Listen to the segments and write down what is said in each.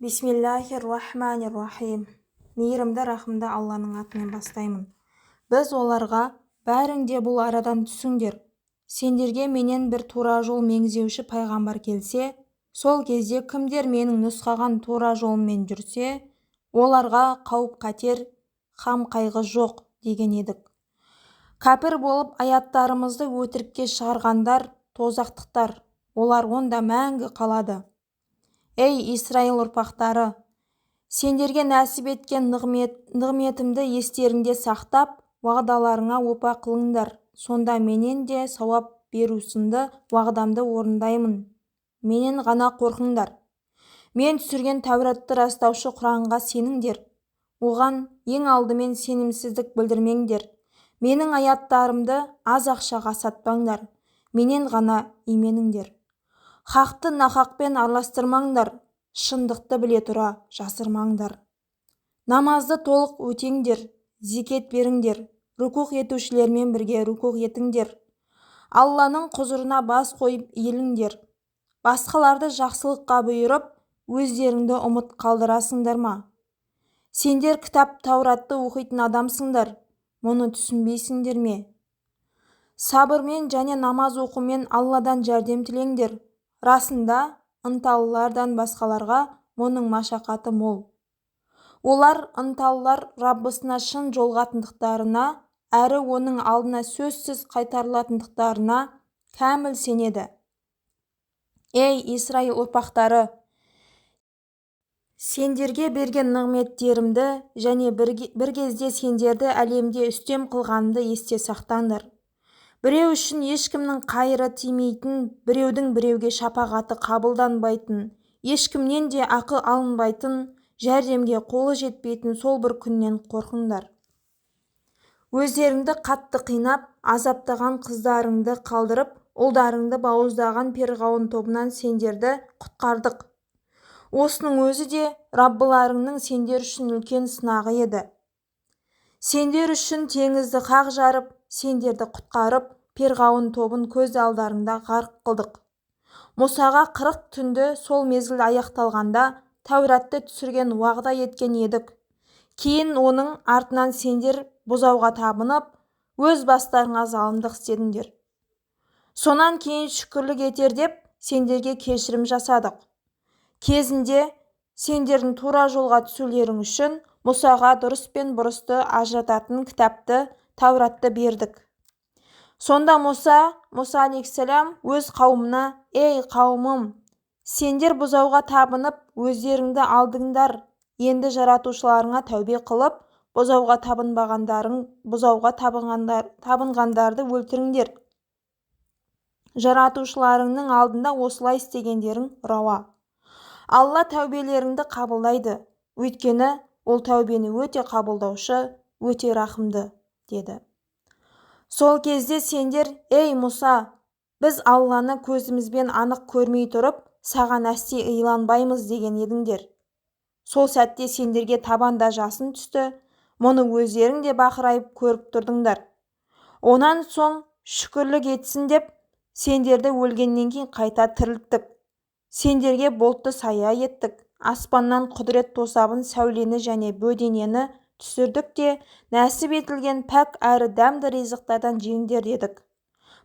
Бисмиллахир-рахмани-рахим. Мейірімді, рахымды Алланың атымен бастаймын. Біз оларға: бәрің де бұл арадан түсіңдер. Сендерге менен бір тура жол меңзеуші пайғамбар келсе, сол кезде кімдер менің нұсқаған тура жолыммен жүрсе, оларға қауіп-қатер, қам-қайғы жоқ, деген едік. Кәпір болып, аяттарымызды өтірікке шығарғандар тозақтықтар, олар онда мәңгі қалады. Ей, Исраил ұрпақтары! Сендерге нәсіп еткен нығметімді естеріңде сақтап, уағдаларыңа опа қылыңдар, сонда менен де сауап беру сынды уағдамды орындаймын. Менен ғана қорқыңдар. Мен түсірген Тәуратты растаушы Құранға сеніңдер. Оған ең алдымен сенімсіздік білдірмеңдер. Менің аяттарымды аз ақшаға сатпаңдар. Менен ғана именіңдер. Хақты нақақпен араластырмаңдар, шындықты біле тұра жасырмаңдар. Намазды толық өтеңдер, зекет беріңдер, рукуғ етушілермен бірге рукуғ етіңдер. Алланың құзырына бас қойып иіліңдер. Басқаларды жақсылыққа бұйырып, өздеріңді ұмыт қалдырасыңдар ма? Сендер кітап Тауратты оқитын адамсыңдар, мұны түсінбейсіңдер ме? Сабырмен және намаз оқумен Алладан жәрдем тілеңдер. Расында, ынталылардан басқаларға мұның машақаты мол. Олар ынталылар Раббысына шын жолығатындықтарына, әрі оның алдына сөзсіз қайтарылатындықтарына кәміл сенеді. Ей, Исраил ұрпақтары! Сендерге берген нығметтерімді және бір кезде сендерді әлемде үстем қылғанымды есте сақтаңдар. Біреу үшін ешкімнің қайыры тимейтін, біреудің біреуге шапағаты қабылданбайтын, ешкімнен де ақы алынбайтын, жәрдемге қолы жетпейтін сол бір күннен қорқыңдар. Өздеріңді қатты қинап, азаптаған қыздарыңды қалдырып, ұлдарыңды бауыздаған перғауын тобынан сендерді құтқардық. Осының өзі де Раббыларыңның сендер үшін үлкен сынағы еді. Сендер үшін теңізді қақ жарып, сендерді құтқарып, перғауын тобын көз алдарыңда ғарқ қылдық. Мұсаға 40 түнді сол мезгіл аяқталғанда Тәуратты түсірген уағда еткен едік. Кейін оның артынан сендер бұзауға табынып, өз бастарыңа залымдық істедіңдер. Сонан кейін шүкірлік етер деп сендерге кешірім жасадық. Кезінде сендердің тура жолға түсулерің үшін Мұсаға дұрыс пен бұрысты ажырататын кітапты, Тәуратты бердік. Сонда Мұса алейхиссалам өз қауымына: «Ей, қауымым, сендер бұзауға табынып, өздеріңді алдыңдар, енді жаратушыларыңа тәубе қылып, бұзауға табынғандарды өлтіріңдер. Жаратушыларыңның алдында осылай істегендерің рауа. Алла тәубелеріңді қабылдайды, өйткені ол тәубені өте қабылдаушы, өте рахымды», деді. Сол кезде сендер: «Ей, Мұса, біз Алланы көзімізбен анық көрмей тұрып, саған әсте иланбаймыз», деген едіңдер. Сол сәтте сендерге табанда жасын түсті, мұны өздерің де бақырайып көріп тұрдыңдар. Онан соң шүкірлік етсін деп, сендерді өлгеннен кейін қайта тірілттік. Сендерге бұлтты сая еттік, аспаннан құдірет тосабын сәулені және бөденені түсірдік те, нәсіп етілген пәк әрі дәмді ризықтардан жеңдер дедік.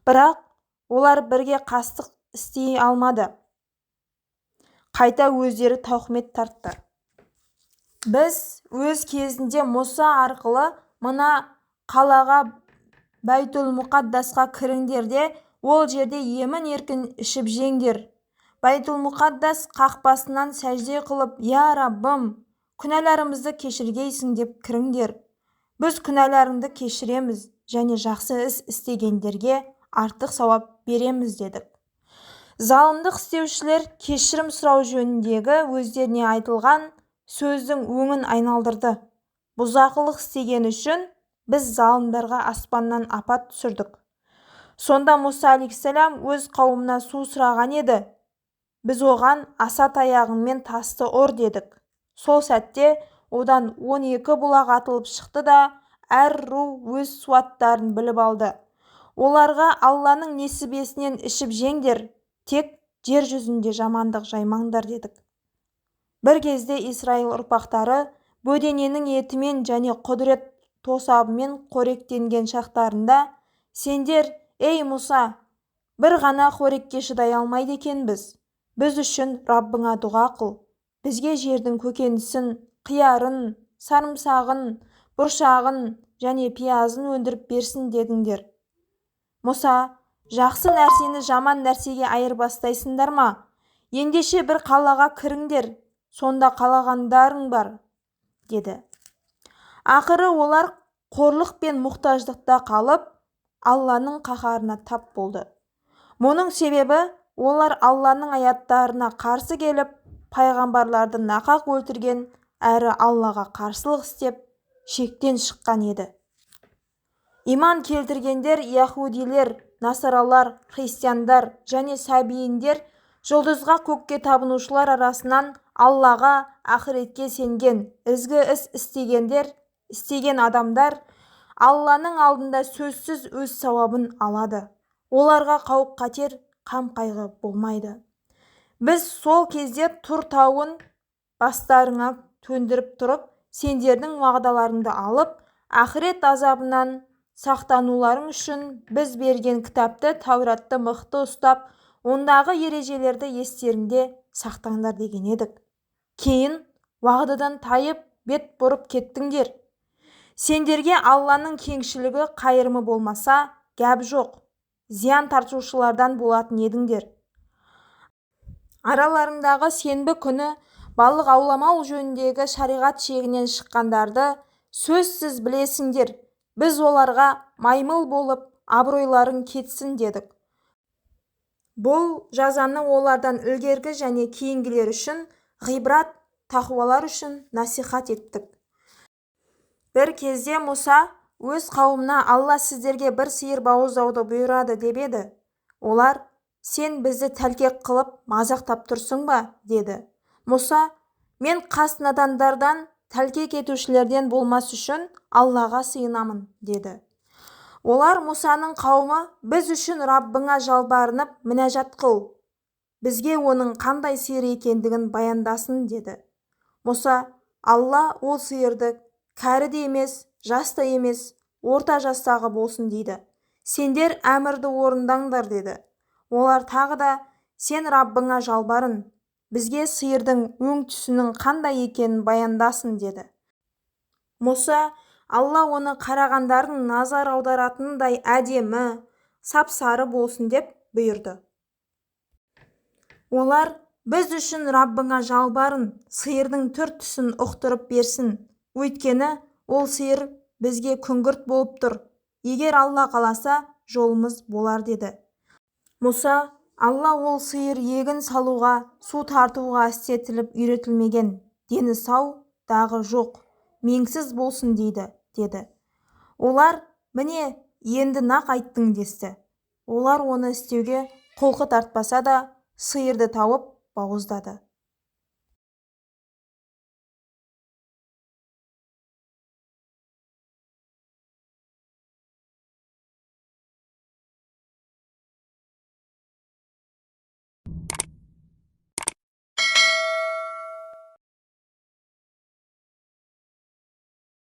Бірақ олар бірге қастық істей алмады. Қайта өздері тауқымет тартты. Біз өз кезінде Мұса арқылы мына қалаға Бәйтул-Мұқаддасқа кіріңдер де, ол жерде емін-еркін ішіп жеңдер. Бәйтул-Мұқаддас қақпасынан сәжде қылып, «Я Раббым, күнәларымызды кешіргейсің» деп кіріңдер. Біз күнәларыңды кешіреміз және жақсы іс істегендерге артық сауап береміз дедік. Залымдық істеушілер кешірім сұрау жөніндегі өздеріне айтылған сөздің өңін айналдырды. Бұзақылық істеген үшін біз залымдарға аспаннан апат түсірдік. Сонда Мұса алейхиссалам өз қауымына су сұраған еді. Біз оған аса таяғыңмен тасты ұр дедік. Сол сәтте одан 12 бұлақ атылып шықты да, әр ру өз суаттарын біліп алды. Оларға Алланың несібесінен ішіп жеңдер, тек жер жүзінде жамандық жаймаңдар дедік. Бір кезде Исраил ұрпақтары бөдененің етімен және құдірет тосабымен қоректенген шақтарында, сендер, ей Мұса, бір ғана қорекке шыдай алмайды екенбіз, біз үшін Раббыңа дұға қыл, бізге жердің көкенісін, қиярын, сарымсағын, бұршағын және пиязын өндіріп берсін дедіңдер. Мұса, жақсы нәрсені жаман нәрсеге айырбастайсыңдар ма? Ендеше бір қалаға кіріңдер, сонда қалағандарың бар, деді. Ақыры олар қорлық пен мұқтаждықта қалып, Алланың қаһарына тап болды. Мұның себебі, олар Алланың аяттарына қарсы келіп, пайғамбарларды нақақ өлтірген әрі Аллаға қарсылық істеп, шектен шыққан еді. Иман келтіргендер яһудилер, насаралар, христиандар және сабииндер жұлдызға көкке табынушылар арасынан Аллаға, ақыретке сенген, ізгі іс істеген адамдар Алланың алдында сөзсіз өз сауабын алады. Оларға қауіп-қатер, қам-қайғы болмайды. Біз сол кезде Тұр тауын бастарыңа төндіріп тұрып, сендердің уағдаларыңды алып, ақырет азабынан сақтануларың үшін біз берген кітапты, Тәуратты мықты ұстап, ондағы ережелерді естеріңде сақтаңдар деген едік. Кейін уағдадан тайып, бет бұрып кеттіңдер. Сендерге Алланың кеңшілігі, қайырымы болмаса, гәп жоқ, зиян тартушылардан болатын едіңдер. Араларындағы сенбі күні балық ауламау жөніндегі шариғат шегінен шыққандарды сөзсіз білесіңдер. Біз оларға маймыл болып, абыройларың кетсін дедік. Бұл жазаны олардан ілгергі және кейінгілер үшін ғибрат, тақуалар үшін насихат еттік. Бір кезде Мұса өз қауымына Алла сіздерге бір сиыр бауыздауды бұйырады деп еді. Олар, сен бізді тәлкек қылып мазақтап тұрсың ба, деді. Мұса, мен қас надандардан, тәлкек етушілерден болмас үшін Аллаға сыйынамын, деді. Олар Мұсаның қауымы, біз үшін Раббыңа жалбарынып мінәжат қыл, бізге оның қандай сиыр екендігін баяндасын, деді. Мұса, Алла ол сиырды кәрі де емес, жас та емес, орта жастағы болсын дейді. Сендер әмірді орындаңдар, деді. Олар тағы да, сен Раббыңа жалбарын, бізге сиырдың өң түсінің қандай екенін баяндасын, деді. Мұса, Алла оны қарағандардың назар аударатындай әдемі, сап-сары болсын деп бұйырды. Олар, біз үшін Раббыңа жалбарын, сиырдың түр-түсін ұқтырып берсін, өйткені ол сиыр бізге күңгірт болып тұр. Егер Алла қаласа, жолымыз болар, деді. Мұса, Алла ол сиыр егін салуға, су тартуға істетіліп үйретілмеген, дені сау, дағы жоқ, меңсіз болсын дейді, деді. Олар, міне, енді нақ айттың десті. Олар оны істеуге құлқы тартпаса да, сиырды тауып бауыздады.